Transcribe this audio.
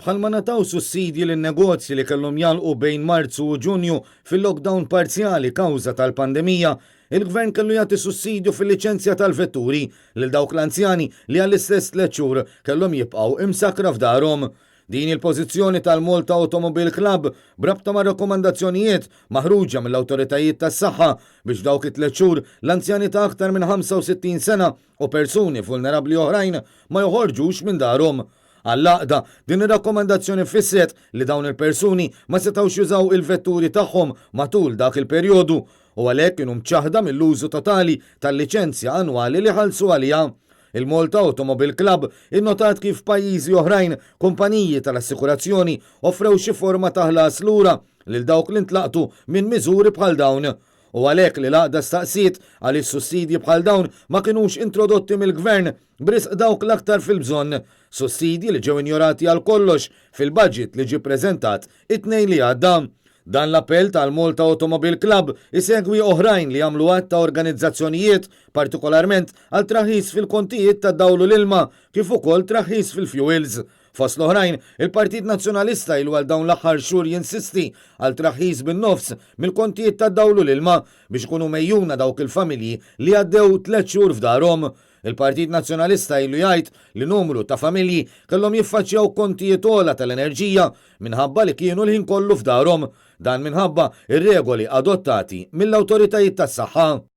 Bħalma ngħataw sussidji lin-negozji li kellhom jagħlqu bejn Marzu u Ġunju fil-lockdown parzjali kawża tal-pandemija, il-Gvern kellu jagħti sussidju fil-liċenzja tal-vetturi lil dawk l-anzjani li għall-istess tliet xhur kellhom jibqgħu imsakkra f'darhom. Din hi l-pożizzjoni tal-Malta Automobile Club b'rabta ma' rakkomandazzjonijiet maħruġa mill-awtoritajiet tas-saħħa biex f'dawk it-tliet xhur l-anzjani ta' aktar minn 65 sena u persuni vulnerabbli oħrajn ma joħorġux minn darhom. Għall-għaqda, din ir-rakkomandazzjoni fissret li dawn il-persuni ma setgħux jużaw il-vetturi tagħhom matul dak il-perjodu u għalhekk kienu mċaħħda mill-użu totali tal-liċenzja annwali li ħallsu għaliha. Il-Malta Automobile Club innotat kif f'pajjiżi oħrajn kumpaniji tal-assikurazzjoni offrew xi forma ta' ħlas lura lil dawk li ntlaqtu minn miżuri bħal dawn. U għalhekk li l-għaqda staqsiet għaliex sussidji bħal dawn ma kinux introdotti mill-Gvern b'risq dawk l-aktar fil-bżonn, sussidji li ġew injorati għal kollox fil-budget li ġie ppreżentat it-Tnejn li għadda. Dan l-appell tal-Malta Automobile Club isegwi oħrajn li għamlu għadd ta' organizzazzjonijiet, partikolarment għal traħħis fil-kontijiet tad-dawl u l-ilma kif ukoll traħħis fil-fuels. Fost l-oħrajn, il-Partit Nazzjonalista ilu għal dawn l-aħħar xhur jinsisti għal traħħis bin-nofs mill-kontijiet tad-dawl u l-ilma biex ikunu megħjuna dawk il-familji li għaddew tliet xhur f'darhom. Il-Partit Nazzjonalista ilu jgħid li numru ta' familji kellhom jiffaċċjaw kontijiet ogħla tal-enerġija minħabba li kienu l-ħin kollu f'darhom. Dan minħabba r-regoli adottati mill-awtoritajiet tas-saħħa.